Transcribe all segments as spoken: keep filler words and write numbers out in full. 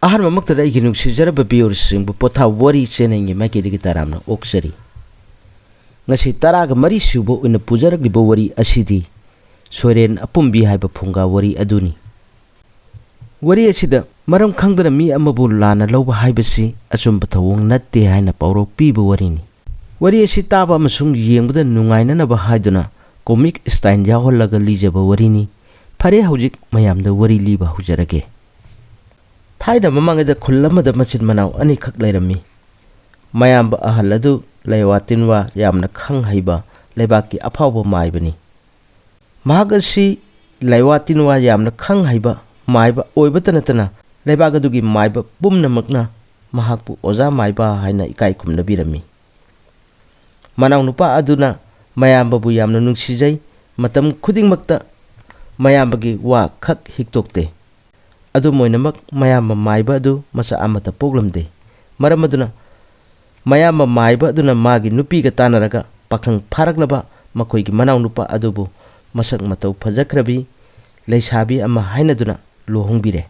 ꯑꯍꯥꯟꯕꯃꯛꯇꯗ ꯑꯩꯒꯤ ꯅꯨꯡꯁꯤꯖꯔꯕ viewerꯁꯤꯡꯕꯨ ꯄꯣꯊꯥ ꯋꯥꯔꯤ channelꯒꯤ ꯃꯥꯏꯀꯩꯗꯒꯤ ꯇꯔꯥꯝꯅ ꯑꯣꯛꯆꯔꯤ꯫ ꯉꯁꯤ ꯇꯔꯥꯒ ꯃꯔꯤ ꯁꯨꯕ ꯑꯣꯏꯅ ꯄꯨꯖꯔꯛꯂꯤꯕ ꯋꯥꯔꯤ ꯑꯁꯤꯗꯤ ꯁꯣꯏꯔꯦꯟ ꯑꯄꯨꯝꯕꯤ ꯍꯥꯏꯕ ꯐꯨꯡꯒꯥ ꯋꯥꯔꯤ ꯑꯗꯨꯅꯤ꯫ ꯋꯥꯔꯤ ꯑꯁꯤꯗ ꯃꯔꯝ ꯈꯪꯗꯅ ꯃꯤ ꯑꯃꯕꯨ ꯂꯥꯟꯅ ꯂꯧꯕ ꯍꯥꯏꯕꯁꯤ ꯑꯆꯨꯝꯕ ꯊꯧꯑꯣꯡ ꯅꯠꯇꯦ ꯍꯥꯏꯅ ꯄꯥꯎꯔꯧ ꯄꯤꯕ ꯋꯥꯔꯤꯅꯤ꯫ ꯋꯥꯔꯤ ꯑꯁꯤ ꯇꯥꯕ ꯑꯃꯁꯨꯡ ꯌꯦꯡꯕꯗ ꯅꯨꯡꯉꯥꯏꯅꯅꯕ ꯍꯥꯏꯗꯨꯅ comic style ꯌꯥꯎꯍꯜꯂꯒ ꯂꯤꯖꯕ ꯋꯥꯔꯤꯅꯤ꯫ ꯐꯔꯦ, ꯍꯧꯖꯤꯛ ꯃꯌꯥꯝꯗ ꯋꯥꯔꯤ ꯂꯤꯕ ꯍꯧꯖꯔꯒꯦ꯫ ꯊꯥꯏꯅ ꯃꯃꯥꯡꯉꯩꯗ ꯈꯨꯜ ꯑꯃꯗ ꯃꯆꯤꯟ ꯃꯅꯥꯎ ꯑꯅꯤꯈꯛ ꯂꯩꯔꯝꯃꯤ꯫ ꯃꯌꯥꯝꯕ ꯑꯍꯜ ꯑꯗꯨ ꯂꯩꯋꯥ ꯇꯤꯟꯋꯥ ꯌꯥꯝꯅ ꯈꯪ ꯍꯩꯕ ꯂꯩꯕꯥꯛꯀꯤ ꯑꯐꯥꯎꯕ ꯃꯥꯏꯕꯅꯤ꯫ ꯃꯍꯥꯛ ꯑꯁꯤ ꯂꯩꯋꯥ ꯇꯤꯟꯋꯥ ꯌꯥꯝꯅ ꯈꯪ ꯍꯩꯕ ꯃꯥꯏꯕ ꯑꯣꯏꯕꯇ ꯅꯠꯇꯅ ꯂꯩꯕꯥꯛ ꯑꯗꯨꯒꯤ ꯃꯥꯏꯕ ꯄꯨꯝꯅꯃꯛꯅ ꯃꯍꯥꯛꯄꯨ ꯑꯣꯖꯥ ꯃꯥꯏꯕ ꯍꯥꯏꯅ ꯏꯀꯥꯏ ꯈꯨꯝꯅꯕꯤꯔꯝꯃꯤ꯫ ꯃꯅꯥꯎꯅꯨꯄꯥ ꯑꯗꯨꯅ ꯃꯌꯥꯝꯕꯕꯨ ꯌꯥꯝꯅ ꯅꯨꯡꯁꯤꯖꯩ꯫ ꯃꯇꯝ ꯈꯨꯗꯤꯡꯃꯛꯇ ꯃꯌꯥꯝꯕꯒꯤ ꯋꯥ ꯈꯛ ꯍꯤꯛꯇꯣꯛꯇꯦ꯫ ꯑꯗꯨꯝ ꯑꯣꯏꯅꯃꯛ, ꯃꯌꯥꯝꯕ ꯃꯥꯏꯕ ꯑꯗꯨ ꯃꯆꯥ ꯑꯃꯠꯇ ꯄꯣꯛꯂꯝꯗꯦ꯫ ꯃꯔꯝ ꯑꯗꯨꯅ ꯃꯌꯥꯝꯕ ꯃꯥꯏꯕ ꯑꯗꯨꯅ ꯃꯥꯒꯤ ꯅꯨꯄꯤꯒ ꯇꯥꯟꯅꯔꯒ ꯄꯥꯈꯪ ꯐꯥꯔꯛꯂꯕ ꯃꯈꯣꯏꯒꯤ ꯃꯅꯥꯎꯅꯨꯄꯥ ꯑꯗꯨꯕꯨ ꯃꯁꯛ ꯃꯇꯧ ꯐꯖꯈ꯭ꯔꯕꯤ ꯂꯩꯁꯥꯕꯤ ꯑꯃ ꯍꯥꯏꯅꯗꯨꯅ ꯂꯨꯍꯣꯡꯕꯤꯔꯦ꯫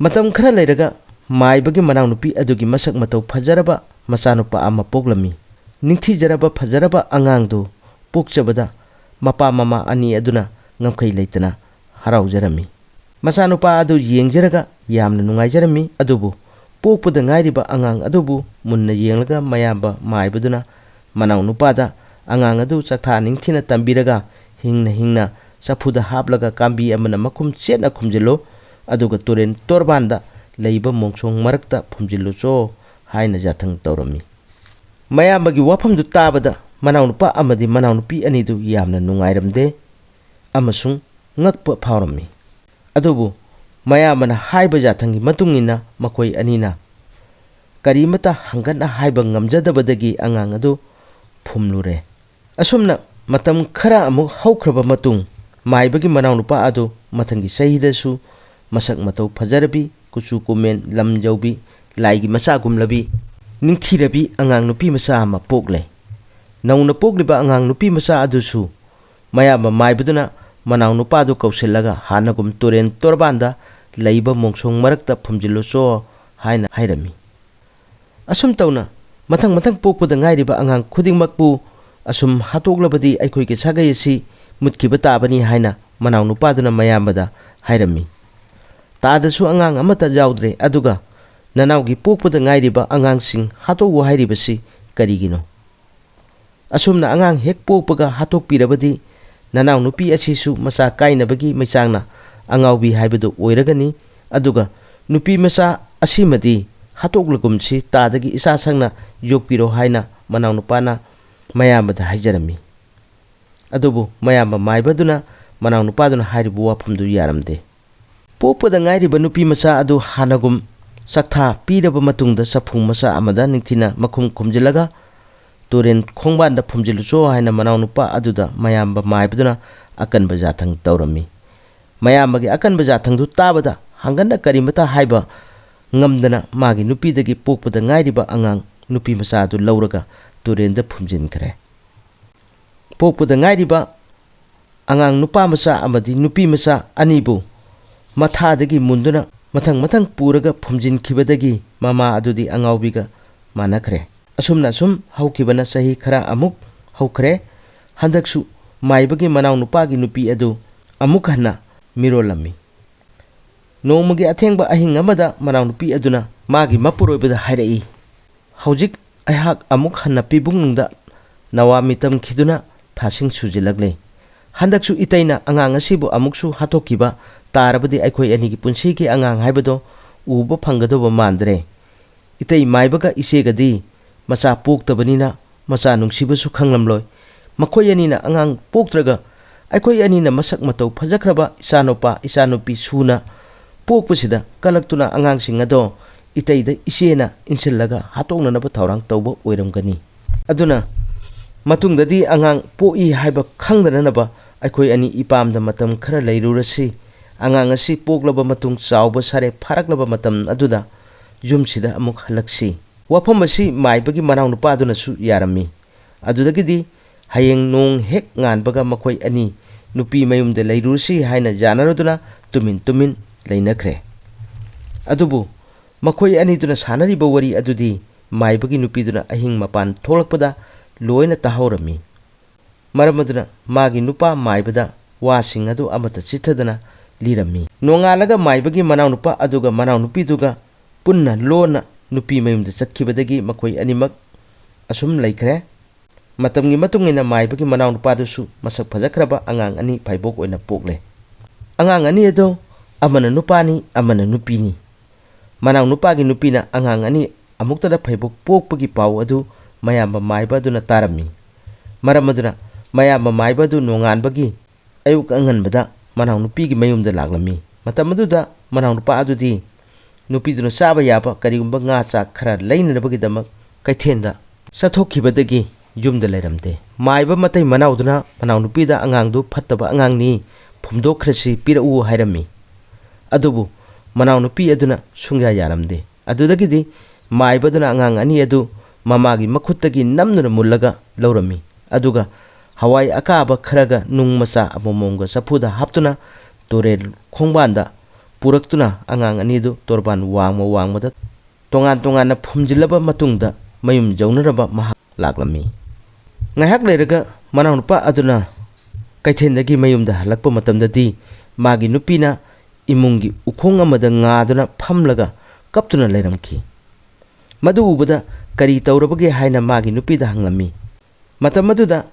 ꯃꯇꯝ ꯈꯔ ꯂꯩꯔꯒ ꯃꯥꯏꯕꯒꯤ ꯃꯅꯥꯎꯅꯨꯄꯤ ꯑꯗꯨꯒꯤ ꯃꯁꯛ ꯃꯇꯧ ꯐꯖꯔꯕ ꯃꯆꯥꯅꯨꯄꯥ ꯑꯃ ꯄꯣꯛꯂꯝꯃꯤ꯫ ꯅꯤꯡꯊꯤꯖꯔꯕ ꯐꯖꯔꯕ ꯑꯉꯥꯡꯗꯨ ꯄꯣꯛꯆꯕꯗ ꯃꯄꯥ ꯃꯃꯥ ꯑꯅꯤ ꯑꯗꯨꯅ ꯉꯝꯈꯩ ꯂꯩꯇꯅ ꯍꯔꯥꯎꯖꯔꯝꯃꯤ꯫ ꯃꯆꯥꯅꯨꯄꯥ ꯑꯗꯨ ꯌꯦꯡꯖꯔꯒ ꯌꯥꯝꯅ ꯅꯨꯡꯉꯥꯏꯖꯔꯝꯃꯤ꯫ ꯑꯗꯨꯕꯨ ꯄꯣꯛꯄꯗ ꯉꯥꯏꯔꯤꯕ ꯑꯉꯥꯡ ꯑꯗꯨꯕꯨ ꯃꯨꯟꯅ ꯌꯦꯡꯂꯒ ꯃꯌꯥꯝꯕ ꯃꯥꯏꯕꯗꯨꯅ ꯃꯅꯥꯎꯅꯨꯄꯥꯗ ꯑꯉꯥꯡ ꯑꯗꯨ ꯆꯥꯛꯊꯥ ꯅꯤꯡꯊꯤꯅ ꯇꯝꯕꯤꯔꯒ ꯍꯤꯡꯅ ꯍꯤꯡꯅ ꯆꯐꯨꯗ ꯍꯥꯞꯂꯒ ꯀꯥꯝꯕꯤ ꯑꯃꯅ ꯃꯈꯨꯝ ꯆꯦꯠꯅ ꯈꯨꯝꯖꯤꯜꯂꯨ, ꯑꯗꯨꯒ ꯇꯨꯔꯦꯟ ꯇꯣꯔꯕꯥꯟꯗ ꯂꯩꯕ ꯃꯣꯡꯁꯣꯡ ꯃꯔꯛꯇ ꯐꯨꯝꯖꯤꯜꯂꯨꯆꯣ ꯍꯥꯏꯅ ꯌꯥꯊꯪ ꯇꯧꯔꯝꯃꯤ꯫ ꯃꯌꯥꯝꯕꯒꯤ ꯋꯥꯐꯝꯗꯨ ꯇꯥꯕꯗ ꯃꯅꯥꯎꯅꯨꯄꯥ ꯑꯃꯗꯤ ꯃꯅꯥꯎꯅꯨꯄꯤ ꯑꯅꯤꯗꯨ ꯌꯥꯝꯅ ꯅꯨꯡꯉꯥꯏꯔꯝꯗꯦ ꯑꯃꯁꯨꯡ ꯉꯛꯄ ꯐꯥꯎꯔꯝꯃꯤ꯫ ꯑꯗꯨꯕꯨ ꯃꯌꯥꯝꯕꯅ ꯍꯥꯏꯕ ꯌꯥꯊꯪꯒꯤ ꯃꯇꯨꯡ ꯏꯟꯅ ꯃꯈꯣꯏ ꯑꯅꯤꯅ ꯀꯔꯤꯃꯠꯇ ꯍꯪꯒꯠꯅ ꯍꯥꯏꯕ ꯉꯝꯖꯗꯕꯗꯒꯤ ꯑꯉꯥꯡ ꯑꯗꯨ ꯐꯨꯝꯂꯨꯔꯦ꯫ ꯑꯁꯨꯝꯅ ꯃꯇꯝ ꯈꯔ ꯑꯃꯨꯛ ꯍꯧꯈ꯭ꯔꯕ ꯃꯇꯨꯡ, ꯃꯥꯏꯕꯒꯤ ꯃꯅꯥꯎꯅꯨꯄꯥ ꯑꯗꯨ ꯃꯊꯪꯒꯤ ꯆꯍꯤꯗꯁꯨ ꯃꯁꯛ ꯃꯇꯧ ꯐꯖꯔꯕꯤ, ꯀꯨꯆꯨ ꯀꯨꯃꯦꯟ ꯂꯝ ꯌꯧꯕꯤ, ꯂꯥꯏꯒꯤ ꯃꯆꯥꯒꯨꯝꯂꯕꯤ, ꯅꯤꯡꯊꯤꯔꯕꯤ ꯑꯉꯥꯡ ꯅꯨꯄꯤ ꯃꯆꯥ ꯑꯃ ꯄꯣꯛꯂꯦ꯫ ꯅꯧꯅ ꯄꯣꯛꯂꯤꯕ ꯑꯉꯥꯡ ꯅꯨꯄꯤ ꯃꯆꯥ ꯑꯗꯨꯁꯨ ꯃꯌꯥꯝꯕ ꯃꯥꯏꯕꯗꯨꯅ ꯃꯅꯥꯎ ꯅꯨꯄꯥꯗꯨ ꯀꯧꯁꯤꯜꯂꯒ ꯍꯥꯟꯅꯒꯨꯝ ꯇꯨꯔꯦꯟ ꯇꯣꯔꯕꯥꯟꯗ ꯂꯩꯕ ꯃꯣꯡꯁꯣꯡ ꯃꯔꯛꯇ ꯐꯨꯝꯖꯤꯜꯂꯨꯆꯣ" ꯍꯥꯏꯅ ꯍꯥꯏꯔꯝꯃꯤ꯫ ꯑꯁꯨꯝ ꯇꯧꯅ ꯃꯊꯪ ꯃꯊꯪ ꯄꯣꯛꯄꯗ ꯉꯥꯏꯔꯤꯕ ꯑꯉꯥꯡ ꯈꯨꯗꯤꯡꯃꯛꯄꯨ ꯑꯁꯨꯝ ꯍꯥꯠꯇꯣꯛꯂꯕꯗꯤ ꯑꯩꯈꯣꯏꯒꯤ ꯁꯥꯒꯩ ꯑꯁꯤ ꯃꯨꯠꯈꯤꯕ ꯇꯥꯕꯅꯤ ꯍꯥꯏꯅ ꯃꯅꯥꯎ ꯅꯨꯄꯥꯗꯨꯅ ꯃꯌꯥꯝꯕꯗ ꯍꯥꯏꯔꯝꯃꯤ꯫ "ꯇꯥꯗꯁꯨ ꯑꯉꯥꯡ ꯑꯃꯠꯇ ꯌꯥꯎꯗ꯭ꯔꯦ, ꯑꯗꯨꯒ ꯅꯅꯥꯎꯒꯤ ꯄꯣꯛꯄꯗ ꯉꯥꯏꯔꯤꯕ ꯑꯉꯥꯡꯁꯤꯡ ꯍꯥꯠꯇꯣꯛꯎ ꯍꯥꯏꯔꯤꯕꯁꯤ ꯀꯔꯤꯒꯤꯅꯣ? ꯑꯁꯨꯝꯅ ꯑꯉꯥꯡ ꯍꯦꯛ ꯄꯣꯛꯄꯒ ꯍꯥꯠꯇꯣꯛꯄꯤꯔꯕꯗꯤ ꯅꯅꯥꯎ ꯅꯨꯄꯤ ꯑꯁꯤꯁꯨ ꯃꯆꯥ ꯀꯥꯏꯅꯕꯒꯤ ꯃꯩꯆꯥꯡꯅ ꯑꯉꯥꯎꯕꯤ ꯍꯥꯏꯕꯗꯨ ꯑꯣꯏꯔꯒꯅꯤ꯫ ꯑꯗꯨꯒ ꯅꯨꯄꯤ ꯃꯆꯥ ꯑꯁꯤꯃꯗꯤ ꯍꯥꯠꯇꯣꯛꯂꯒꯨꯝꯁꯤ, ꯇꯥꯗꯒꯤ ꯏꯆꯥ ꯁꯪꯅ ꯌꯣꯛꯄꯤꯔꯣ" ꯍꯥꯏꯅ ꯃꯅꯥꯎ ꯅꯨꯄꯥꯅ ꯃꯌꯥꯝꯕꯗ ꯍꯥꯏꯖꯔꯝꯃꯤ꯫ ꯑꯗꯨꯕꯨ ꯃꯌꯥꯝꯕ ꯃꯥꯏꯕꯗꯨꯅ ꯃꯅꯥꯎ ꯅꯨꯄꯥꯗꯨꯅ ꯍꯥꯏꯔꯤꯕ ꯋꯥꯐꯝꯗꯨ ꯌꯥꯔꯝꯗꯦ꯫ ꯄꯣꯛꯄꯗ ꯉꯥꯏꯔꯤꯕ ꯅꯨꯄꯤ ꯃꯆꯥ ꯑꯗꯨ ꯍꯥꯟꯅꯒꯨꯝ ꯆꯥꯛꯊꯥ ꯄꯤꯔꯕ ꯃꯇꯨꯡꯗ ꯆꯐꯨ ꯃꯆꯥ ꯑꯃꯗ ꯅꯤꯡꯊꯤꯅ ꯃꯈꯨꯝ ꯈꯨꯝꯖꯤꯜꯂꯒ "ꯇꯨꯔꯦꯟ ꯈꯣꯡꯕꯥꯟꯗ ꯐꯨꯝꯖꯤꯜꯂꯨꯆꯣ" ꯍꯥꯏꯅ ꯃꯅꯥꯎ ꯅꯨꯄꯥ ꯑꯗꯨꯗ ꯃꯌꯥꯝꯕ ꯃꯥꯏꯕꯗꯨꯅ ꯑꯀꯟꯕ ꯌꯥꯊꯪ ꯇꯧꯔꯝꯃꯤ꯫ ꯃꯌꯥꯝꯕꯒꯤ ꯑꯀꯟꯕ ꯌꯥꯊꯪꯗꯨ ꯇꯥꯕꯗ ꯍꯥꯡꯒꯠꯅ ꯀꯔꯤꯃꯇ ꯍꯥꯏꯕ ꯉꯝꯗꯅ ꯃꯥꯒꯤ ꯅꯨꯄꯤꯗꯒꯤ ꯄꯣꯛꯄꯗ ꯉꯥꯏꯔꯤꯕ ꯑꯉꯥꯡ ꯅꯨꯄꯤ ꯃꯆꯥ ꯑꯗꯨ ꯂꯧꯔꯒ ꯇꯨꯔꯦꯟꯗ ꯐꯨꯝꯖꯤꯟꯈ꯭ꯔꯦ꯫ ꯄꯣꯛꯄꯗ ꯉꯥꯏꯔꯤꯕ ꯑꯉꯥꯡ ꯅꯨꯄꯥ ꯃꯆꯥ ꯑꯃꯗꯤ ꯅꯨꯄꯤ ꯃꯆꯥ ꯑꯅꯤꯕꯨ ꯃꯊꯥꯗꯒꯤ ꯃꯨꯟꯗꯨꯅ ꯃꯊꯪ ꯃꯊꯪ ꯄꯨꯔꯒ ꯐꯨꯝꯖꯤꯟꯈꯤꯕꯗꯒꯤ ꯃꯃꯥ ꯑꯗꯨꯗꯤ ꯑꯉꯥꯎꯕꯤꯒ ꯃꯥꯟꯅꯈ꯭ꯔꯦ꯫ ꯑꯁꯨꯝꯅ ꯑꯁꯨꯝ ꯍꯧꯈꯤꯕꯅ ꯆꯍꯤ ꯈꯔ ꯑꯃꯨꯛ ꯍꯧꯈ꯭ꯔꯦ꯫ ꯍꯟꯗꯛꯁꯨ ꯃꯥꯏꯕꯒꯤ ꯃꯅꯥꯎ ꯅꯨꯄꯥꯒꯤ ꯅꯨꯄꯤ ꯑꯗꯨ ꯑꯃꯨꯛ ꯍꯟꯅ ꯃꯤꯔꯣꯜꯂꯝꯃꯤ꯫ ꯅꯣꯡꯃꯒꯤ ꯑꯊꯦꯡꯕ ꯑꯍꯤꯡ ꯑꯃꯗ ꯃꯅꯥꯎ ꯅꯨꯄꯤ ꯑꯗꯨꯅ ꯃꯥꯒꯤ ꯃꯄꯨꯔꯣꯏꯕꯗ ꯍꯥꯏꯔꯛꯏ, "ꯍꯧꯖꯤꯛ ꯑꯩꯍꯥꯛ ꯑꯃꯨꯛ ꯍꯟꯅ ꯄꯤꯕꯨꯡꯅꯨꯡꯗ ꯅꯋꯥ ꯃꯤꯇꯝꯈꯤꯗꯨꯅ ꯊꯥꯁꯤꯡ ꯁꯨꯖꯤꯜꯂꯛꯂꯦ꯫ ꯍꯟꯗꯛꯁꯨ ꯏꯇꯩꯅ ꯑꯉꯥꯡ ꯑꯁꯤꯕꯨ ꯑꯃꯨꯛꯁꯨ ꯍꯥꯠꯇꯣꯛꯈꯤꯕ ꯇꯥꯔꯕꯗꯤ ꯑꯩꯈꯣꯏ ꯑꯅꯤꯒꯤ ꯄꯨꯟꯁꯤꯒꯤ ꯑꯉꯥꯡ ꯍꯥꯏꯕꯗꯣ ꯎꯕ ꯐꯪꯒꯗꯧꯕ ꯃꯥꯟꯗ꯭ꯔꯦ꯫ ꯏꯇꯩ ꯃꯥꯏꯕꯒ ꯏꯆꯦꯒꯗꯤ ꯃꯆꯥ ꯄꯣꯛꯇꯕꯅꯤꯅ ꯃꯆꯥ ꯅꯨꯡꯁꯤꯕꯁꯨ ꯈꯪꯂꯝꯂꯣꯏ꯫ ꯃꯈꯣꯏ ꯑꯅꯤꯅ ꯑꯉꯥꯡ ꯄꯣꯛꯇ꯭ꯔꯒ ꯑꯩꯈꯣꯏ ꯑꯅꯤꯅ ꯃꯁꯛ ꯃꯇꯧ ꯐꯖꯈ꯭ꯔꯕ ꯏꯆꯥꯅꯨꯄꯥ ꯏꯆꯥꯅꯨꯄꯤ ꯁꯨꯅ ꯄꯣꯛꯄꯁꯤꯗ ꯀꯂꯛꯇꯨꯅ ꯑꯉꯥꯡꯁꯤꯡ ꯑꯗꯣ ꯏꯇꯩꯗ ꯏꯆꯦꯅ ꯏꯟꯁꯤꯜꯂꯒ ꯍꯥꯠꯇꯣꯛꯅꯅꯕ ꯊꯧꯔꯥꯡ ꯇꯧꯕ ꯑꯣꯏꯔꯝꯒꯅꯤ꯫ ꯑꯗꯨꯅ ꯃꯇꯨꯡꯗꯗꯤ ꯑꯉꯥꯡ ꯄꯣꯛꯏ ꯍꯥꯏꯕ ꯈꯪꯗꯅꯅꯕ ꯑꯩꯈꯣꯏ ꯑꯅꯤ ꯏꯄꯥꯝꯗ ꯃꯇꯝ ꯈꯔ ꯂꯩꯔꯨꯔꯁꯤ꯫ ꯑꯉꯥꯡ ꯑꯁꯤ ꯄꯣꯛꯂꯕ ꯃꯇꯨꯡ ꯆꯥꯎꯕ ꯁꯥꯔꯦ ꯐꯥꯔꯛꯂꯕ ꯃꯇꯝ ꯑꯗꯨꯗ ꯌꯨꯝꯁꯤꯗ ꯑꯃꯨꯛ ꯍꯜꯂꯛꯁꯤ꯫" ꯋꯥꯐꯝ ꯑꯁꯤ ꯃꯥꯏꯕꯒꯤ ꯃꯅꯥꯎ ꯅꯨꯄꯥꯗꯨꯅꯁꯨ ꯌꯥꯔꯝꯃꯤ꯫ ꯑꯗꯨꯗꯒꯤꯗꯤ ꯍꯌꯦꯡ ꯅꯣꯡ ꯍꯦꯛ ꯉꯥꯟꯕꯒ ꯃꯈꯣꯏ ꯑꯅꯤ ꯅꯨꯄꯤ ꯃꯌꯨꯝꯗ ꯂꯩꯔꯨꯔꯁꯤ ꯍꯥꯏꯅ ꯌꯥꯅꯔꯗꯨꯅ ꯇꯨꯃꯤꯟ ꯇꯨꯃꯤꯟ ꯂꯩꯅꯈ꯭ꯔꯦ꯫ ꯑꯗꯨꯕꯨ ꯃꯈꯣꯏ ꯑꯅꯤꯗꯨꯅ ꯁꯥꯟꯅꯔꯤꯕ ꯋꯥꯔꯤ ꯑꯗꯨꯗꯤ ꯃꯥꯏꯕꯒꯤ ꯅꯨꯄꯤꯗꯨꯅ ꯑꯍꯤꯡ ꯃꯄꯥꯟ ꯊꯣꯛꯂꯛꯄꯗ ꯂꯣꯏꯅ ꯇꯥꯍꯧꯔꯝꯃꯤ꯫ ꯃꯔꯝ ꯑꯗꯨꯅ ꯃꯥꯒꯤ ꯅꯨꯄꯥ ꯃꯥꯏꯕꯗ ꯋꯥꯁꯤꯡ ꯑꯗꯨ ꯑꯃꯠꯇ ꯆꯤꯠꯊꯗꯅ ꯂꯤꯔꯝꯃꯤ꯫ ꯅꯣꯡꯉꯥꯜꯂꯒ ꯃꯥꯏꯕꯒꯤ ꯃꯅꯥꯎꯅꯨꯄꯥ ꯑꯗꯨꯒ ꯃꯅꯥꯎꯅꯨꯄꯤꯗꯨꯒ ꯄꯨꯟꯅ ꯂꯣꯟꯅ ꯅꯨꯄꯤ ꯃꯌꯨꯝꯗ ꯆꯠꯈꯤꯕꯗꯒꯤ ꯃꯈꯣꯏ ꯑꯅꯤꯃꯛ ꯑꯁꯨꯝ ꯂꯩꯈ꯭ꯔꯦ꯫ ꯃꯇꯝꯒꯤ ꯃꯇꯨꯡ ꯏꯟꯅ ꯃꯥꯏꯕꯒꯤ ꯃꯅꯥꯎꯅꯨꯄꯥꯗꯨꯁꯨ ꯃꯁꯛ ꯐꯖꯈ꯭ꯔꯕ ꯑꯉꯥꯡ ꯑꯅꯤ ꯐꯥꯏꯕꯣꯛ ꯑꯣꯏꯅ ꯄꯣꯛꯂꯦ꯫ ꯑꯉꯥꯡ ꯑꯅꯤ ꯑꯗꯨ ꯑꯃꯅ ꯅꯨꯄꯥꯅꯤ, ꯑꯃꯅ ꯅꯨꯄꯤꯅꯤ꯫ ꯃꯅꯥꯎꯅꯨꯄꯥꯒꯤ ꯅꯨꯄꯤꯅ ꯑꯉꯥꯡ ꯑꯅꯤ ꯑꯃꯨꯛꯇꯗ ꯐꯩꯕꯣꯛ ꯄꯣꯛꯄꯒꯤ ꯄꯥꯎ ꯑꯗꯨ ꯃꯌꯥꯝꯕ ꯃꯥꯏꯕ ꯑꯗꯨꯅ ꯇꯥꯔꯝꯃꯤ꯫ ꯃꯔꯝ ꯑꯗꯨꯅ ꯃꯌꯥꯝꯕ ꯃꯥꯏꯕ ꯑꯗꯨ ꯅꯣꯡꯉꯥꯟꯕꯒꯤ ꯑꯌꯨꯛ ꯑꯉꯟꯕꯗ ꯃꯅꯥꯎꯅꯨꯄꯤꯒꯤ ꯃꯌꯨꯝꯗ ꯂꯥꯛꯂꯝꯃꯤ꯫ ꯃꯇꯝ ꯑꯗꯨꯗ ꯃꯅꯥꯎꯅꯨꯄꯥ ꯑꯗꯨꯗꯤ ꯅꯨꯄꯤꯗꯨꯅ ꯆꯥꯕ ꯌꯥꯕ ꯀꯔꯤꯒꯨꯝꯕ ꯉꯥ ꯆꯥꯛ ꯈꯔ ꯂꯩꯅꯅꯕꯒꯤꯗꯃꯛ ꯀꯩꯊꯦꯜꯗ ꯆꯠꯊꯣꯛꯈꯤꯕꯗꯒꯤ ꯌꯨꯝꯗ ꯂꯩꯔꯝꯗꯦ꯫ ꯃꯥꯏꯕ ꯃꯇꯩ ꯃꯅꯥꯎꯗꯨꯅ ꯃꯅꯥꯎꯅꯨꯄꯤꯗ ꯑꯉꯥꯡꯗꯨ ꯐꯠꯇꯕ ꯑꯉꯥꯡꯅꯤ, ꯐꯨꯝꯗꯣꯛꯈ꯭ꯔꯁꯤ, ꯄꯤꯔꯛꯎ ꯍꯥꯏꯔꯝꯃꯤ꯫ ꯑꯗꯨꯕꯨ ꯃꯅꯥꯎꯅꯨꯄꯤ ꯑꯗꯨꯅ ꯁꯨꯡꯌꯥ ꯌꯥꯔꯝꯗꯦ꯫ ꯑꯗꯨꯗꯒꯤꯗꯤ ꯃꯥꯏꯕꯗꯨꯅ ꯑꯉꯥꯡ ꯑꯅꯤ ꯑꯗꯨ ꯃꯃꯥꯒꯤ ꯃꯈꯨꯠꯇꯒꯤ ꯅꯝꯗꯨꯅ ꯃꯨꯜꯂꯒ ꯂꯧꯔꯝꯃꯤ꯫ ꯑꯗꯨꯒ ꯍꯋꯥꯏ ꯑꯀꯥꯕ ꯈꯔꯒ ꯅꯨꯡ ꯃꯆꯥ ꯑꯃꯃꯝꯒ ꯆꯐꯨꯗ ꯍꯥꯞꯇꯨꯅ ꯇꯨꯔꯦꯜ ꯈꯣꯡꯕꯥꯟꯗ ꯄꯨꯔꯛꯇꯨꯅ ꯑꯉꯥꯡ ꯑꯅꯤꯗꯨ ꯇꯣꯔꯕꯥꯟ ꯋꯥꯡꯃ ꯋꯥꯡꯃꯗ ꯇꯣꯉꯥꯟ ꯇꯣꯉꯥꯟꯅ ꯐꯨꯝꯖꯤꯜꯂꯕ ꯃꯇꯨꯡꯗ ꯃꯌꯨꯝ ꯌꯧꯅꯅꯕ ꯃꯍꯥꯛ ꯂꯥꯛꯂꯝꯃꯤ꯫ ꯉꯥꯏꯍꯥꯛ ꯂꯩꯔꯒ ꯃꯅꯥꯎꯅꯨꯄꯥ ꯑꯗꯨꯅ ꯀꯩꯊꯦꯜꯗꯒꯤ ꯃꯌꯨꯝꯗ ꯍꯜꯂꯛꯄ ꯃꯇꯝꯗꯗꯤ ꯃꯥꯒꯤ ꯅꯨꯄꯤꯅ ꯏꯃꯨꯡꯒꯤ ꯎꯈꯣꯡ ꯑꯃꯗ ꯉꯥꯗꯨꯅ ꯐꯝꯂꯒ ꯀꯞꯇꯨꯅ ꯂꯩꯔꯝꯈꯤ꯫ ꯃꯗꯨ ꯎꯕꯗ ꯀꯔꯤ ꯇꯧꯔꯕꯒꯦ ꯍꯥꯏꯅ ꯃꯥꯒꯤ ꯅꯨꯄꯤꯗ ꯍꯪꯂꯝꯃꯤ꯫ ꯃꯇꯝ ꯑꯗꯨꯗ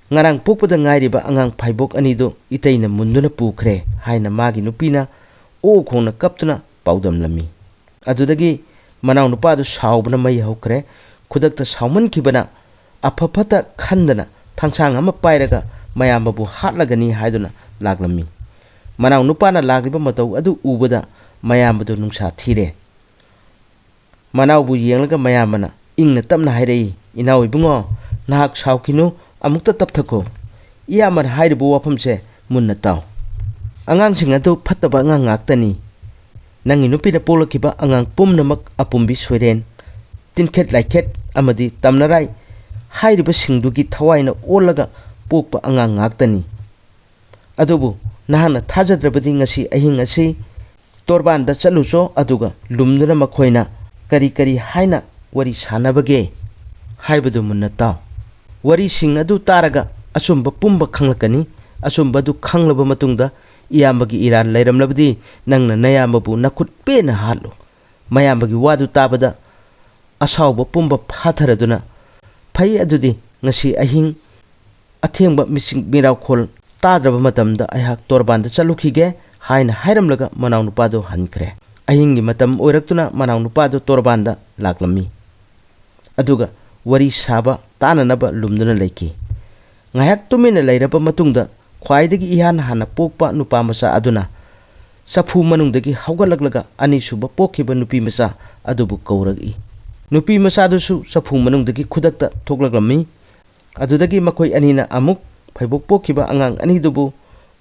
ꯉꯔꯥꯡ ꯄꯣꯛꯄꯗ ꯉꯥꯏꯔꯤꯕ ꯑꯉꯥꯡ ꯐꯥꯏꯕꯣꯛ ꯑꯅꯤꯗꯨ ꯏꯇꯩꯅ ꯃꯨꯟꯗꯨꯅ ꯄꯨꯈ꯭ꯔꯦ ꯍꯥꯏꯅ ꯃꯥꯒꯤ ꯅꯨꯄꯤꯅ ꯑꯣ ꯈꯣꯡꯅ ꯀꯞꯇꯨꯅ ꯄꯥꯎꯗꯝꯂꯝꯃꯤ꯫ ꯑꯗꯨꯗꯒꯤ ꯃꯅꯥꯎꯅꯨꯄꯥꯗꯨ ꯁꯥꯎꯕꯅ ꯃꯩ ꯍꯧꯈ꯭ꯔꯦ꯫ ꯈꯨꯗꯛꯇ ꯁꯥꯎꯃꯟꯈꯤꯕꯅ ꯑꯐ ꯐꯠꯇ ꯈꯟꯗꯅ ꯊꯥꯡꯁꯥꯡ ꯑꯃ ꯄꯥꯏꯔꯒ ꯃꯌꯥꯝꯕꯕꯨ ꯍꯥꯠꯂꯒꯅꯤ ꯍꯥꯏꯗꯨꯅ ꯂꯥꯛꯂꯝꯃꯤ꯫ ꯃꯅꯥꯎꯅꯨꯄꯥꯅ ꯂꯥꯛꯂꯤꯕ ꯃꯇꯧ ꯑꯗꯨ ꯎꯕꯗ ꯃꯌꯥꯝꯕꯗꯨ ꯅꯨꯡꯁꯥ ꯊꯤꯔꯦ꯫ ꯃꯅꯥꯎꯕꯨ ꯌꯦꯡꯂꯒ ꯃꯌꯥꯝꯕꯅ ꯏꯪꯅ ꯇꯞꯅ ꯍꯥꯏꯔꯛꯏ, "ꯏꯅꯥꯎ ꯏꯕꯨꯡꯉꯣ, ꯅꯍꯥꯛ ꯁꯥꯎꯈꯤꯅꯨ, ꯑꯃꯨꯛꯇ ꯇꯞꯊꯈꯣ꯫ ꯏꯌꯥꯝꯕꯅ ꯍꯥꯏꯔꯤꯕ ꯋꯥꯐꯝꯁꯦ ꯃꯨꯟꯅ ꯇꯥꯎ꯫ ꯑꯉꯥꯡꯁꯤꯡ ꯑꯗꯨ ꯐꯠꯇꯕ ꯑꯉꯥꯡ ꯉꯥꯛꯇꯅꯤ꯫ ꯅꯪꯒꯤ ꯅꯨꯄꯤꯅ ꯄꯣꯛꯂꯛꯈꯤꯕ ꯑꯉꯥꯡ ꯄꯨꯝꯅꯃꯛ ꯑꯄꯨꯝꯕꯤ ꯁꯣꯏꯔꯦꯟ, ꯇꯤꯟꯈꯦꯠ ꯂꯥꯏꯈꯦꯠ ꯑꯃꯗꯤ ꯇꯝꯅꯔꯥꯏ ꯍꯥꯏꯔꯤꯕꯁꯤꯡꯗꯨꯒꯤ ꯊꯋꯥꯏꯅ ꯑꯣꯜꯂꯒ ꯄꯣꯛꯄ ꯑꯉꯥꯡ ꯉꯥꯛꯇꯅꯤ꯫ ꯑꯗꯨꯕꯨ ꯅꯍꯥꯛꯅ ꯊꯥꯖꯗ꯭ꯔꯕꯗꯤ ꯉꯁꯤ ꯑꯍꯤꯡ ꯑꯁꯤ ꯇꯣꯔꯕꯥꯟꯗ ꯆꯠꯂꯨꯆꯣ, ꯑꯗꯨꯒ ꯂꯨꯝꯗꯨꯅ ꯃꯈꯣꯏꯅ ꯀꯔꯤ ꯀꯔꯤ ꯍꯥꯏꯅ ꯋꯥꯔꯤ ꯁꯥꯟꯅꯕꯒꯦ ꯍꯥꯏꯕꯗꯨ ꯃꯨꯟꯅ ꯇꯥꯎ꯫ ꯋꯥꯔꯤꯁꯤꯡ ꯑꯗꯨ ꯇꯥꯔꯒ ꯑꯆꯨꯝꯕ ꯄꯨꯝꯕ ꯈꯪꯂꯛꯀꯅꯤ꯫ ꯑꯆꯨꯝꯕ ꯑꯗꯨ ꯈꯪꯂꯕ ꯃꯇꯨꯡꯗ ꯏꯌꯥꯝꯕꯒꯤ ꯏꯔꯥꯜ ꯂꯩꯔꯝꯂꯕꯗꯤ ꯅꯪꯅ ꯅꯌꯥꯝꯕꯕꯨ ꯅꯈꯨꯠ ꯄꯦꯟꯅ ꯍꯥꯠꯂꯨ꯫ ꯃꯌꯥꯝꯕꯒꯤ ꯋꯥꯗꯨ ꯇꯥꯕꯗ ꯑꯁꯥꯎꯕ ꯄꯨꯝꯕ ꯐꯥꯊꯔꯗꯨꯅ, "ꯐꯩ, ꯑꯗꯨꯗꯤ ꯉꯁꯤ ꯑꯍꯤꯡ ꯑꯊꯦꯡꯕ ꯃꯤꯆꯤꯛ ꯃꯤꯔꯥꯎꯈꯣꯜ ꯇꯥꯗ꯭ꯔꯕ ꯃꯇꯝꯗ ꯑꯩꯍꯥꯛ ꯇꯣꯔꯕꯥꯟꯗ ꯆꯠꯂꯨꯈꯤꯒꯦ" ꯍꯥꯏꯅ ꯍꯥꯏꯔꯝꯂꯒ ꯃꯅꯥꯎꯅꯨꯄꯥꯗꯨ ꯍꯟꯈ꯭ꯔꯦ꯫ ꯑꯍꯤꯡꯒꯤ ꯃꯇꯝ ꯑꯣꯏꯔꯛꯇꯨꯅ ꯃꯅꯥꯎꯅꯨꯄꯥꯗꯨ ꯇꯣꯔꯕꯥꯟꯗ ꯂꯥꯛꯂꯝꯃꯤ꯫ ꯑꯗꯨꯒ ꯋꯥꯔꯤ ꯁꯥꯕ ꯇꯥꯅꯅꯕ ꯂꯨꯝꯗꯨꯅ ꯂꯩꯈꯤ꯫ ꯉꯥꯏꯍꯥꯛ ꯇꯨꯃꯤꯟꯅ ꯂꯩꯔꯕ ꯃꯇꯨꯡꯗ ꯈ꯭ꯋꯥꯏꯗꯒꯤ ꯏꯍꯥꯟ ꯍꯥꯟꯅ ꯄꯣꯛꯄ ꯅꯨꯄꯥ ꯃꯆꯥ ꯑꯗꯨꯅ ꯆꯐꯨ ꯃꯅꯨꯡꯗꯒꯤ ꯍꯧꯒꯠꯂꯛꯂꯒ ꯑꯅꯤꯁꯨꯕ ꯄꯣꯛꯈꯤꯕ ꯅꯨꯄꯤ ꯃꯆꯥ ꯑꯗꯨꯕꯨ ꯀꯧꯔꯛꯏ꯫ ꯅꯨꯄꯤ ꯃꯆꯥꯗꯨꯁꯨ ꯆꯐꯨ ꯃꯅꯨꯡꯗꯒꯤ ꯈꯨꯗꯛꯇ ꯊꯣꯛꯂꯛꯂꯝꯃꯤ꯫ ꯑꯗꯨꯗꯒꯤ ꯃꯈꯣꯏ ꯑꯅꯤꯅ ꯑꯃꯨꯛ ꯐꯩꯕꯣꯛ ꯄꯣꯛꯈꯤꯕ ꯑꯉꯥꯡ ꯑꯅꯤꯗꯨꯕꯨ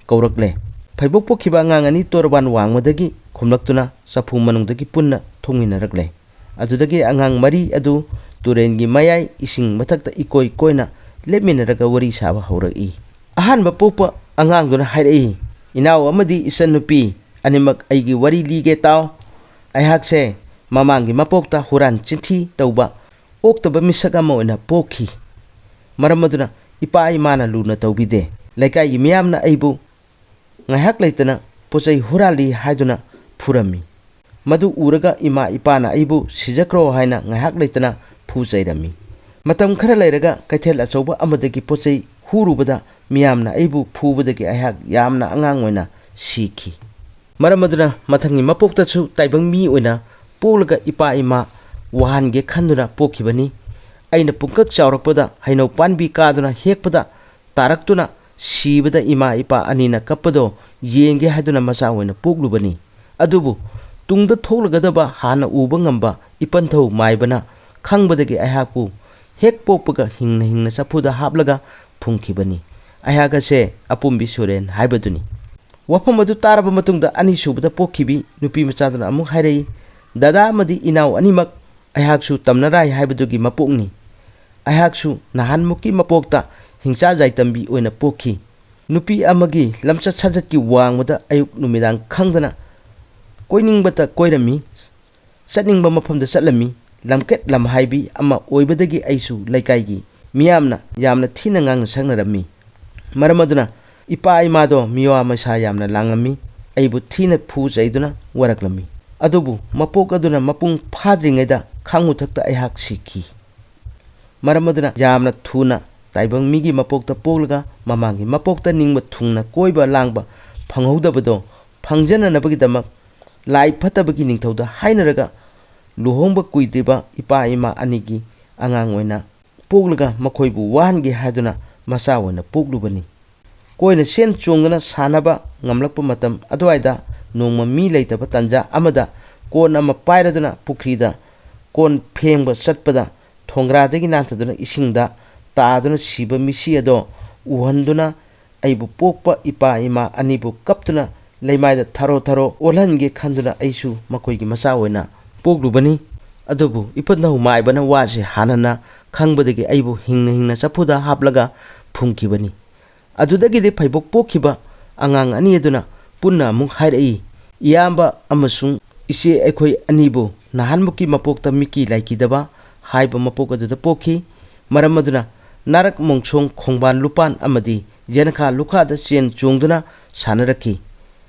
ꯀꯧꯔꯛꯂꯦ꯫ ꯐꯩꯕꯣꯛ ꯄꯣꯛꯈꯤꯕ ꯑꯉꯥꯡ ꯑꯅꯤ ꯇꯣꯔꯕꯥꯟ ꯋꯥꯡꯃꯗꯒꯤ ꯈꯨꯝꯂꯛꯇꯨꯅ ꯆꯐꯨ ꯃꯅꯨꯡꯗꯒꯤ ꯄꯨꯟꯅ ꯊꯣꯛꯃꯤꯟꯅꯔꯛꯂꯦ꯫ ꯑꯗꯨꯗꯒꯤ ꯑꯉꯥꯡ ꯃꯔꯤ ꯑꯗꯨ ꯇꯨꯔꯦꯟꯒꯤ ꯃꯌꯥꯏ ꯏꯁꯤꯡ ꯃꯊꯛꯇ ꯏꯀꯣꯏ ꯀꯣꯏꯅ ꯂꯦꯞꯃꯤꯟꯅꯔꯒ ꯋꯥꯔꯤ ꯁꯥꯕ ꯍꯧꯔꯛꯏ꯫ ꯑꯍꯥꯟꯕ ꯄꯣꯛꯄ ꯑꯉꯥꯡꯗꯨꯅ ꯍꯥꯏꯔꯛꯏ, "ꯏꯅꯥꯎ ꯑꯃꯗꯤ ꯏꯆꯟꯅꯨꯄꯤ ꯑꯅꯤꯃꯛ, ꯑꯩꯒꯤ ꯋꯥꯔꯤ ꯂꯤꯒꯦ ꯇꯥꯎ꯫ ꯑꯩꯍꯥꯛꯁꯦ ꯃꯃꯥꯡꯒꯤ ꯃꯄꯣꯛꯇ ꯍꯨꯔꯥꯟ ꯆꯤꯟꯊꯤ ꯇꯧꯕ ꯑꯣꯛꯇꯕ ꯃꯤꯁꯛ ꯑꯃ ꯑꯣꯏꯅ ꯄꯣꯛꯈꯤ꯫ ꯃꯔꯝ ꯑꯗꯨꯅ ꯏꯄꯥ ꯏꯃꯥꯅ ꯂꯨꯅ ꯇꯧꯕꯤꯗꯦ꯫ ꯂꯩꯀꯥꯏꯒꯤ ꯃꯤꯌꯥꯝꯅ ꯑꯩꯕꯨ ꯉꯥꯏꯍꯥꯛ ꯂꯩꯇꯅ ꯄꯣꯠ ꯆꯩ ꯍꯨꯔꯥꯜꯂꯤ ꯍꯥꯏꯗꯨꯅ ꯐꯨꯔꯝꯃꯤ꯫ ꯃꯗꯨ ꯎꯔꯒ ꯏꯃꯥ ꯏꯄꯥꯅ ꯑꯩꯕꯨ ꯁꯤꯖꯈ꯭ꯔꯣ ꯍꯥꯏꯅ ꯉꯥꯏꯍꯥꯛ ꯂꯩꯇꯅ ꯐꯨ ꯆꯩꯔꯝꯃꯤ꯫ ꯃꯇꯝ ꯈꯔ ꯂꯩꯔꯒ ꯀꯩꯊꯦꯜ ꯑꯆꯧꯕ ꯑꯃꯗꯒꯤ ꯄꯣꯠ ꯆꯩ ꯍꯨꯔꯨꯕꯗ ꯃꯤꯌꯥꯝꯅ ꯑꯩꯕꯨ ꯐꯨꯕꯗꯒꯤ ꯑꯩꯍꯥꯛ ꯌꯥꯝꯅ ꯑꯉꯥꯡ ꯑꯣꯏꯅ ꯁꯤꯈꯤ꯫ ꯃꯔꯝ ꯑꯗꯨꯅ ꯃꯊꯪꯒꯤ ꯃꯄꯣꯛꯇꯁꯨ ꯇꯥꯏꯕꯪ ꯃꯤ ꯑꯣꯏꯅ ꯄꯣꯛꯂꯒ ꯏꯄꯥ ꯏꯃꯥ ꯋꯥꯍꯟꯒꯦ ꯈꯟꯗꯨꯅ ꯄꯣꯛꯈꯤꯕꯅꯤ꯫ ꯑꯩꯅ ꯄꯨꯡꯀꯛ ꯆꯥꯎꯔꯛꯄꯗ ꯍꯩꯅꯧ ꯄꯥꯝꯕꯤ ꯀꯥꯗꯨꯅ ꯍꯦꯛꯄꯗ ꯇꯥꯔꯛꯇꯨꯅ ꯁꯤꯕꯗ ꯏꯃꯥ ꯏꯄꯥ ꯑꯅꯤꯅ ꯀꯞꯄꯗꯣ ꯌꯦꯡꯒꯦ ꯍꯥꯏꯗꯨꯅ ꯃꯆꯥ ꯑꯣꯏꯅ ꯄꯣꯛꯂꯨꯕꯅꯤ꯫ ꯑꯗꯨꯕꯨ ꯇꯨꯡꯗ ꯊꯣꯛꯂꯒꯗꯕ ꯍꯥꯟꯅ ꯎꯕ ꯉꯝꯕ ꯏꯄꯟꯊꯧ ꯃꯥꯏꯕꯅ ꯈꯪꯕꯗꯒꯤ ꯑꯩꯍꯥꯛꯄꯨ ꯍꯦꯛ ꯄꯣꯛꯄꯒ ꯍꯤꯡꯅ ꯍꯤꯡꯅ ꯆꯐꯨꯗ ꯍꯥꯞꯂꯒ ꯐꯨꯝꯈꯤꯕꯅꯤ꯫ ꯑꯩꯍꯥꯛ ꯑꯁꯦ ꯑꯄꯣꯝꯕꯤ ꯁꯨꯔꯦꯟ ꯍꯥꯏꯕꯗꯨꯅꯤ꯫ ꯋꯥꯐꯝ ꯑꯗꯨ ꯇꯥꯔꯕ ꯃꯇꯨꯡꯗ ꯑꯅꯤꯁꯨꯕꯗ ꯄꯣꯛꯈꯤꯕꯤ ꯅꯨꯄꯤ ꯃꯆꯥꯗꯨꯅ ꯑꯃꯨꯛ ꯍꯥꯏꯔꯛꯏ, "ꯗꯗꯥ ꯑꯃꯗꯤ ꯏꯅꯥꯎ ꯑꯅꯤꯃꯛ ꯑꯩꯍꯥꯛꯁꯨ ꯇꯝꯅꯔꯥꯏ ꯍꯥꯏꯕꯗꯨꯒꯤ ꯃꯄꯣꯛꯅꯤ꯫ ꯑꯩꯍꯥꯛꯁꯨ ꯅꯍꯥꯟꯃꯨꯛꯀꯤ ꯃꯄꯣꯛꯇ ꯍꯤꯡꯆꯥ ꯌꯥꯏꯇꯝꯕꯤ ꯑꯣꯏꯅ ꯄꯣꯛꯈꯤ꯫ ꯅꯨꯄꯤ ꯑꯃꯒꯤ ꯂꯝꯆꯠ ꯁꯥꯖꯠꯀꯤ ꯋꯥꯡꯃꯗ ꯑꯌꯨꯛ ꯅꯨꯃꯤꯗꯥꯡ ꯈꯪꯗꯅ ꯀꯣꯏꯅꯤꯡꯕꯇ ꯀꯣꯏꯔꯝꯃꯤ, ꯆꯠꯅꯤꯡꯕ ꯃꯐꯝꯗ ꯆꯠꯂꯝꯃꯤ꯫ ꯂꯝꯀꯦꯠ ꯂꯝꯍꯥꯏꯕꯤ ꯑꯃ ꯑꯣꯏꯕꯗꯒꯤ ꯑꯩꯁꯨ ꯂꯩꯀꯥꯏꯒꯤ ꯃꯤꯌꯥꯝꯅ ꯌꯥꯝꯅ ꯊꯤꯅ ꯉꯥꯡꯅ ꯁꯛꯅꯔꯝꯃꯤ꯫ ꯃꯔꯝ ꯑꯗꯨꯅ ꯏꯄꯥ ꯏꯃꯥꯗꯣ ꯃꯤꯋꯥ ꯃꯩꯁꯥ ꯌꯥꯝꯅ ꯂꯥꯡꯂꯝꯃꯤ꯫ ꯑꯩꯕꯨ ꯊꯤꯅ ꯐꯨ ꯆꯩꯗꯨꯅ ꯋꯥꯔꯛꯂꯝꯃꯤ꯫ ꯑꯗꯨꯕꯨ ꯃꯄꯣꯛ ꯑꯗꯨꯅ ꯃꯄꯨꯡ ꯐꯥꯗ꯭ꯔꯤꯉꯩꯗ ꯈꯥꯉꯨꯊꯛꯇ ꯑꯩꯍꯥꯛ ꯁꯤꯈꯤ꯫ ꯃꯔꯝ ꯑꯗꯨꯅ ꯌꯥꯝꯅ ꯊꯨꯅ ꯇꯥꯏꯕꯪ ꯃꯤꯒꯤ ꯃꯄꯣꯛꯇ ꯄꯣꯛꯂꯒ ꯃꯃꯥꯡꯒꯤ ꯃꯄꯣꯛꯇ ꯅꯤꯡꯕ ꯊꯨꯡꯅ ꯀꯣꯏꯕ ꯂꯥꯡꯕ ꯐꯪꯍꯧꯗꯕꯗꯣ ꯐꯪꯖꯅꯅꯕꯒꯤꯗꯃꯛ ꯂꯥꯏ ꯐꯠꯇꯕꯒꯤ ꯅꯤꯡꯊꯧꯗ ꯍꯥꯏꯅꯔꯒ ꯂꯨꯍꯣꯡꯕ ꯀꯨꯏꯗ꯭ꯔꯤꯕ ꯏꯄꯥ ꯏꯃꯥ ꯑꯅꯤꯒꯤ ꯑꯉꯥꯡ ꯑꯣꯏꯅ ꯄꯣꯛꯂꯒ ꯃꯈꯣꯏꯕꯨ ꯋꯥꯍꯟꯒꯦ ꯍꯥꯏꯗꯨꯅ ꯃꯆꯥ ꯑꯣꯏꯅ ꯄꯣꯛꯂꯨꯕꯅꯤ꯫ ꯀꯣꯏꯅ ꯆꯦꯟ ꯆꯣꯡꯗꯨꯅ ꯁꯥꯟꯅꯕ ꯉꯝꯂꯛꯄ ꯃꯇꯝ ꯑꯗꯨꯋꯥꯏꯗ ꯅꯣꯡꯃ ꯃꯤ ꯂꯩꯇꯕ ꯇꯥꯟꯖꯥ ꯑꯃꯗ ꯀꯣꯟ ꯑꯃ ꯄꯥꯏꯔꯗꯨꯅ ꯄꯨꯈ꯭ꯔꯤꯗ ꯀꯣꯟ ꯐꯦꯡꯕ ꯆꯠꯄꯗ ꯊꯣꯡꯒ꯭ꯔꯥꯗꯒꯤ ꯅꯥꯟꯊꯗꯨꯅ ꯏꯁꯤꯡꯗ ꯇꯥꯗꯨꯅ ꯁꯤꯕ ꯃꯤꯁꯤ ꯑꯗꯣ ꯎꯍꯟꯗꯨꯅ ꯑꯩꯕꯨ ꯄꯣꯛꯄ ꯏꯄꯥ ꯏꯃꯥ ꯑꯅꯤꯕꯨ ꯀꯞꯇꯨꯅ ꯂꯩꯃꯥꯏꯗ ꯊꯔꯣ ꯊꯔꯣ ꯑꯣꯜꯍꯟꯒꯦ ꯈꯟꯗꯨꯅ ꯑꯩꯁꯨ ꯃꯈꯣꯏꯒꯤ ꯃꯆꯥ ꯑꯣꯏꯅ ꯄꯣꯛꯂꯨꯕꯅꯤ꯫ ꯑꯗꯨꯕꯨ ꯏꯄꯠꯅꯧ ꯃꯥꯏꯕꯅ ꯋꯥꯁꯦ ꯍꯥꯟꯅꯅ ꯈꯪꯕꯗꯒꯤ ꯑꯩꯕꯨ ꯍꯤꯡꯅ ꯍꯤꯡꯅ ꯆꯐꯨꯗ ꯍꯥꯞꯂꯒ ꯐꯨꯝꯈꯤꯕꯅꯤ꯫ ꯑꯗꯨꯗꯒꯤꯗꯤ ꯐꯩꯕꯣꯛ ꯄꯣꯛꯈꯤꯕ ꯑꯉꯥꯡ ꯑꯅꯤ ꯑꯗꯨꯅ ꯄꯨꯟꯅ ꯑꯃꯨꯛ ꯍꯥꯏꯔꯛꯏ, "ꯏꯌꯥꯝꯕ ꯑꯃꯁꯨꯡ ꯏꯆꯦ ꯑꯩꯈꯣꯏ ꯑꯅꯤꯕꯨ ꯅꯍꯥꯟꯃꯨꯛꯀꯤ ꯃꯄꯣꯛꯇ ꯃꯤꯀꯤ ꯂꯥꯏꯀꯤꯗꯕ ꯍꯥꯏꯕ ꯃꯄꯣꯛ ꯑꯗꯨꯗ ꯄꯣꯛꯈꯤ꯫ ꯃꯔꯝ ꯑꯗꯨꯅ ꯅꯥꯔꯛ ꯃꯣꯡꯁꯣꯡ ꯈꯣꯡꯕꯥꯟ ꯂꯨꯄꯥꯟ ꯑꯃꯗꯤ ꯌꯦꯅꯈꯥ ꯂꯨꯈꯥꯗ ꯆꯦꯟ ꯆꯣꯡꯗꯨꯅ ꯁꯥꯟꯅꯔꯛꯈꯤ꯫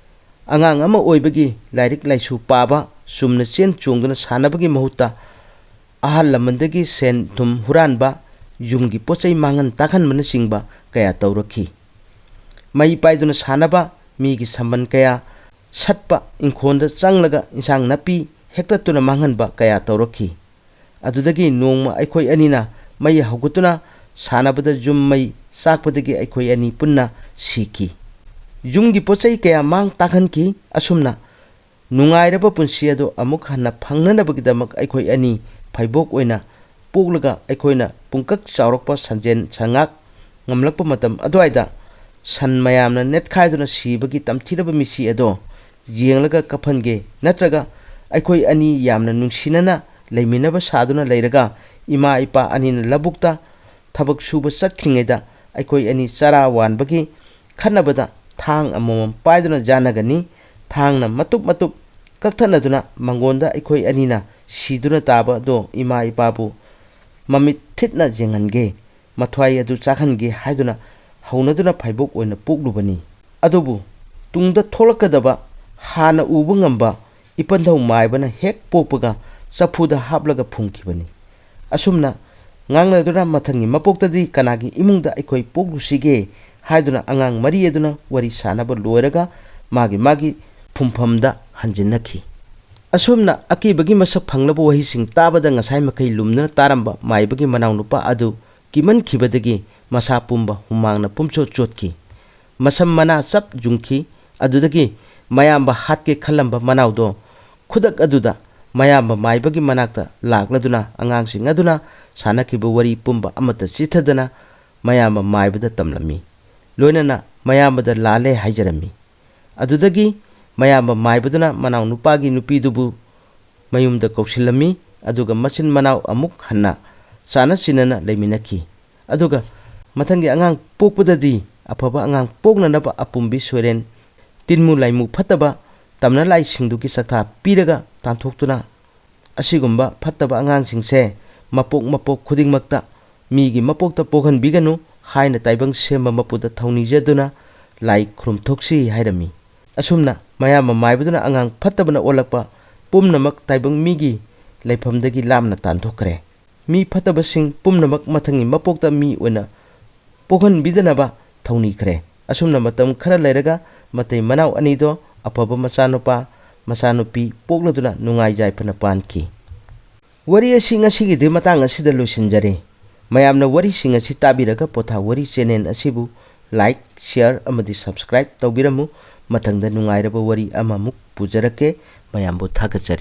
ꯑꯉꯥꯡ ꯑꯃ ꯑꯣꯏꯕꯒꯤ ꯂꯥꯏꯔꯤꯛ ꯂꯥꯏꯁꯨ ꯄꯥꯕ, ꯆꯨꯝꯅ ꯆꯦꯟ ꯆꯣꯡꯗꯨꯅ ꯁꯥꯟꯅꯕꯒꯤ ꯃꯍꯨꯠꯇ ꯑꯍꯜ ꯂꯃꯟꯗꯒꯤ ꯁꯦꯟ ꯊꯨꯝ ꯍꯨꯔꯥꯟꯕ, ꯌꯨꯝꯒꯤ ꯄꯣꯠ ꯆꯩ ꯃꯥꯡꯍꯟ ꯇꯥꯛꯍꯟꯕꯅꯆꯤꯡꯕ ꯀꯌꯥ ꯇꯧꯔꯛꯈꯤ꯫ ꯃꯩ ꯄꯥꯏꯗꯨꯅ ꯁꯥꯟꯅꯕ, ꯃꯤꯒꯤ ꯁꯝꯕꯟ ꯀꯌꯥ ꯁꯠꯄ, ꯏꯪꯈꯣꯜꯗ ꯆꯪꯂꯒ ꯏꯟꯁꯥꯡ ꯅꯥꯄꯤ ꯍꯦꯛꯇꯠꯇꯨꯅ ꯃꯥꯡꯍꯟꯕ ꯀꯌꯥ ꯇꯧꯔꯛꯈꯤ꯫ ꯑꯗꯨꯗꯒꯤ ꯅꯣꯡꯃ ꯑꯩꯈꯣꯏ ꯑꯅꯤꯅ ꯃꯩ ꯍꯧꯒꯠꯇꯨꯅ ꯁꯥꯟꯅꯕꯗ ꯌꯨꯝ ꯃꯩ ꯆꯥꯛꯄꯗꯒꯤ ꯑꯩꯈꯣꯏ ꯑꯅꯤ ꯄꯨꯟꯅ ꯁꯤꯈꯤ꯫ ꯌꯨꯝꯒꯤ ꯄꯣꯠ ꯆꯩ ꯀꯌꯥ ꯃꯥꯡ ꯇꯥꯛꯍꯟꯈꯤ꯫ ꯑꯁꯨꯝꯅ ꯅꯨꯡꯉꯥꯏꯔꯕ ꯄꯨꯟꯁꯤ ꯑꯗꯨ ꯑꯃꯨꯛ ꯍꯟꯅ ꯐꯪꯅꯅꯕꯒꯤꯗꯃꯛ ꯑꯩꯈꯣꯏ ꯑꯅꯤ ꯐꯩꯕꯣꯛ ꯑꯣꯏꯅ ꯄꯣꯛꯂꯒ ꯑꯩꯈꯣꯏꯅ ꯄꯨꯡꯀꯛ ꯆꯥꯎꯔꯛꯄ ꯁꯟꯖꯦꯟ ꯁꯉꯥꯛ ꯉꯝꯂꯛꯄ ꯃꯇꯝ ꯑꯗꯨꯋꯥꯏꯗ ꯁꯟ ꯃꯌꯥꯝꯅ ꯅꯦꯠꯈꯥꯏꯗꯨꯅ ꯁꯤꯕꯒꯤ ꯇꯝꯊꯤꯔꯕ ꯃꯤꯁꯤ ꯑꯗꯣ ꯌꯦꯡꯂꯒ ꯀꯞꯍꯟꯒꯦ, ꯅꯠꯇ꯭ꯔꯒ ꯑꯩꯈꯣꯏ ꯑꯅꯤ ꯌꯥꯝꯅ ꯅꯨꯡꯁꯤꯅꯅ ꯂꯩꯃꯤꯟꯅꯕ ꯁꯥꯗꯨꯅ ꯂꯩꯔꯒ ꯏꯃꯥ ꯏꯄꯥ ꯑꯅꯤꯅ ꯂꯧꯕꯨꯛꯇ ꯊꯕꯛ ꯁꯨꯕ ꯆꯠꯈ꯭ꯔꯤꯉꯩꯗ ꯑꯩꯈꯣꯏ ꯑꯅꯤ ꯆꯔꯥ ꯋꯥꯟꯕꯒꯤ ꯈꯠꯅꯕꯗ ꯊꯥꯡ ꯑꯃꯃꯝ ꯄꯥꯏꯗꯨꯅ ꯌꯥꯅꯒꯅꯤ꯫ ꯊꯥꯡꯅ ꯃꯇꯨꯞ ꯃꯇꯨꯞ ꯀꯛꯊꯠꯅꯗꯨꯅ ꯃꯪꯒꯣꯟꯗ ꯑꯩꯈꯣꯏ ꯑꯅꯤꯅ ꯁꯤꯗꯨꯅ ꯇꯥꯕ ꯑꯗꯣ ꯏꯃꯥ ꯏꯄꯥꯕꯨ ꯃꯃꯤꯠ ꯊꯤꯠꯅ ꯌꯦꯡꯍꯟꯒꯦ, ꯃꯊ꯭ꯋꯥꯏ ꯑꯗꯨ ꯆꯥꯛꯍꯟꯒꯦ ꯍꯥꯏꯗꯨꯅ ꯍꯧꯅꯗꯨꯅ ꯐꯥꯏꯕꯣꯛ ꯑꯣꯏꯅ ꯄꯣꯛꯂꯨꯕꯅꯤ꯫ ꯑꯗꯨꯕꯨ ꯇꯨꯡꯗ ꯊꯣꯛꯂꯛꯀꯗꯕ ꯍꯥꯟꯅ ꯎꯕ ꯉꯝꯕ ꯏꯄꯟꯊꯧ ꯃꯥꯏꯕꯅ ꯍꯦꯛ ꯄꯣꯛꯄꯒ ꯆꯐꯨꯗ ꯍꯥꯞꯂꯒ ꯐꯨꯝꯈꯤꯕꯅꯤ꯫ ꯑꯁꯨꯝꯅ ꯉꯥꯡꯅꯗꯨꯅ ꯃꯊꯪꯒꯤ ꯃꯄꯣꯛꯇꯗꯤ ꯀꯅꯥꯒꯤ ꯏꯃꯨꯡꯗ ꯑꯩꯈꯣꯏ ꯄꯣꯛꯂꯨꯁꯤꯒꯦ ꯍꯥꯏꯗꯨꯅ ꯑꯉꯥꯡ ꯃꯔꯤ ꯑꯗꯨꯅ ꯋꯥꯔꯤ ꯁꯥꯟꯅꯕ ꯂꯣꯏꯔꯒ ꯃꯥꯒꯤ ꯃꯥꯒꯤ ꯐꯨꯝꯐꯝꯗ ꯍꯟꯖꯤꯟꯅꯈꯤ꯫ ꯑꯁꯨꯝꯅ ꯑꯀꯤꯕꯒꯤ ꯃꯁꯛ ꯐꯪꯂꯕ ꯋꯥꯍꯩꯁꯤꯡ ꯇꯥꯕꯗ ꯉꯁꯥꯏ ꯃꯈꯩ ꯂꯨꯝꯗꯨꯅ ꯇꯥꯔꯝꯕ ꯃꯥꯏꯕꯒꯤ ꯃꯅꯥꯎꯅꯨꯄꯥ ꯑꯗꯨ ꯀꯤꯃꯟꯈꯤꯕꯗꯒꯤ ꯃꯁꯥ ꯄꯨꯝꯕ ꯍꯨꯃꯥꯡꯅ ꯄꯨꯝꯆꯣꯠ ꯆꯣꯠꯈꯤ꯫ ꯃꯁꯝ ꯃꯅꯥ ꯆꯞ ꯌꯨꯡꯈꯤ꯫ ꯑꯗꯨꯗꯒꯤ ꯃꯌꯥꯝꯕ ꯍꯥꯠꯀꯦ ꯈꯜꯂꯝꯕ ꯃꯅꯥꯎꯗꯣ ꯈꯨꯗꯛ ꯑꯗꯨꯗ ꯃꯌꯥꯝꯕ ꯃꯥꯏꯕꯒꯤ ꯃꯅꯥꯛꯇ ꯂꯥꯛꯂꯗꯨꯅ ꯑꯉꯥꯡꯁꯤꯡ ꯑꯗꯨꯅ ꯁꯥꯟꯅꯈꯤꯕ ꯋꯥꯔꯤ ꯄꯨꯝꯕ ꯑꯃꯠꯇ ꯆꯤꯊꯗꯅ ꯃꯌꯥꯝꯕ ꯃꯥꯏꯕꯗ ꯇꯝꯂꯝꯃꯤ꯫ ꯂꯣꯏꯅꯅ ꯃꯌꯥꯝꯕꯗ ꯂꯥꯜꯂꯦ ꯍꯥꯏꯖꯔꯝꯃꯤ꯫ ꯑꯗꯨꯗꯒꯤ ꯃꯌꯥꯝꯕ ꯃꯥꯏꯕꯗꯨꯅ ꯃꯅꯥꯎ ꯅꯨꯄꯥꯒꯤ ꯅꯨꯄꯤꯗꯨꯕꯨ ꯃꯌꯨꯝꯗ ꯀꯧꯁꯤꯜꯂꯝꯃꯤ꯫ ꯑꯗꯨꯒ ꯃꯆꯤꯟ ꯃꯅꯥꯎ ꯑꯃꯨꯛ ꯍꯟꯅ ꯆꯥꯅ ꯆꯤꯟꯅꯅ ꯂꯩꯃꯤꯟꯅꯈꯤ꯫ ꯑꯗꯨꯒ ꯃꯊꯪꯒꯤ ꯑꯉꯥꯡ ꯄꯣꯛꯄꯗꯗꯤ ꯑꯐꯕ ꯑꯉꯥꯡ ꯄꯣꯛꯅꯅꯕ ꯑꯄꯨꯝꯕꯤ ꯁꯣꯏꯔꯦꯟ, ꯇꯤꯟꯃꯨ ꯂꯥꯏꯃꯨ ꯐꯠꯇꯕ ꯇꯝꯅ ꯂꯥꯏꯁꯤꯡꯗꯨꯒꯤ ꯆꯥꯛꯊꯥ ꯄꯤꯔꯒ ꯇꯥꯟꯊꯣꯛꯇꯨꯅ ꯑꯁꯤꯒꯨꯝꯕ ꯐꯠꯇꯕ ꯑꯉꯥꯡꯁꯤꯡꯁꯦ ꯃꯄꯣꯛ ꯃꯄꯣꯛ ꯈꯨꯗꯤꯡꯃꯛꯇ ꯃꯤꯒꯤ ꯃꯄꯣꯛꯇ ꯄꯣꯛꯍꯟꯕꯤꯒꯅꯨ ꯍꯥꯏꯅ ꯇꯥꯏꯕꯪ ꯁꯦꯝꯕ ꯃꯄꯨꯗ ꯊꯧꯅꯤꯖꯗꯨꯅ ꯂꯥꯏ ꯈꯨꯔꯨꯝꯊꯣꯛꯁꯤ ꯍꯥꯏꯔꯝꯃꯤ꯫ ꯑꯁꯨꯝꯅ ꯃꯌꯥꯝꯕ ꯃꯥꯏꯕꯗꯨꯅ ꯑꯉꯥꯡ ꯐꯠꯇꯕꯅ ꯑꯣꯜꯂꯛꯄ ꯄꯨꯝꯅꯃꯛ ꯇꯥꯏꯕꯪ ꯃꯤꯒꯤ ꯂꯩꯐꯝꯗꯒꯤ ꯂꯥꯞꯅ ꯇꯥꯟꯊꯣꯛꯈ꯭ꯔꯦ꯫ ꯃꯤ ꯐꯠꯇꯕꯁꯤꯡ ꯄꯨꯝꯅꯃꯛ ꯃꯊꯪꯒꯤ ꯃꯄꯣꯛꯇ ꯃꯤ ꯑꯣꯏꯅ ꯄꯣꯛꯍꯟꯕꯤꯗꯅꯕ ꯊꯧꯅꯤꯈ꯭ꯔꯦ꯫ ꯑꯁꯨꯝꯅ ꯃꯇꯝ ꯈꯔ ꯂꯩꯔꯒ ꯃꯇꯩ ꯃꯅꯥꯎ ꯑꯅꯤꯗꯣ ꯑꯐꯕ ꯃꯆꯥꯅꯨꯄꯥ, ꯃꯆꯥꯅꯨꯄꯤ ꯄꯣꯛꯂꯗꯨꯅ ꯅꯨꯡꯉꯥꯏ ꯌꯥꯏꯐꯅ ꯄꯥꯟꯈꯤ꯫ ꯋꯥꯔꯤ ꯑꯁꯤ ꯉꯁꯤꯒꯤꯗꯤ ꯃꯇꯥꯡ ꯑꯁꯤꯗ ꯂꯣꯏꯁꯤꯟꯖꯔꯦ꯫ ꯃꯌꯥꯝꯅ ꯋꯥꯔꯤꯁꯤꯡ ꯑꯁꯤ ꯇꯥꯕꯤꯔꯒ ꯄꯣꯊꯥ ꯋꯥꯔꯤ ꯆꯦꯅꯦꯜ ꯑꯁꯤꯕꯨ ꯂꯥꯏꯛ, ꯁꯤꯌꯔ ꯑꯃꯗꯤ ꯁꯕꯁꯀ꯭ꯔꯥꯏꯕ ꯇꯧꯕꯤꯔꯝꯃꯨ꯫ ꯃꯊꯪꯗ ꯅꯨꯡꯉꯥꯏꯔꯕ ꯋꯥꯔꯤ ꯑꯃꯃꯨꯛ ꯄꯨꯖꯔꯛꯀꯦ꯫ ꯃꯌꯥꯝꯕꯨ ꯊꯥꯒꯠꯆꯔꯤ꯫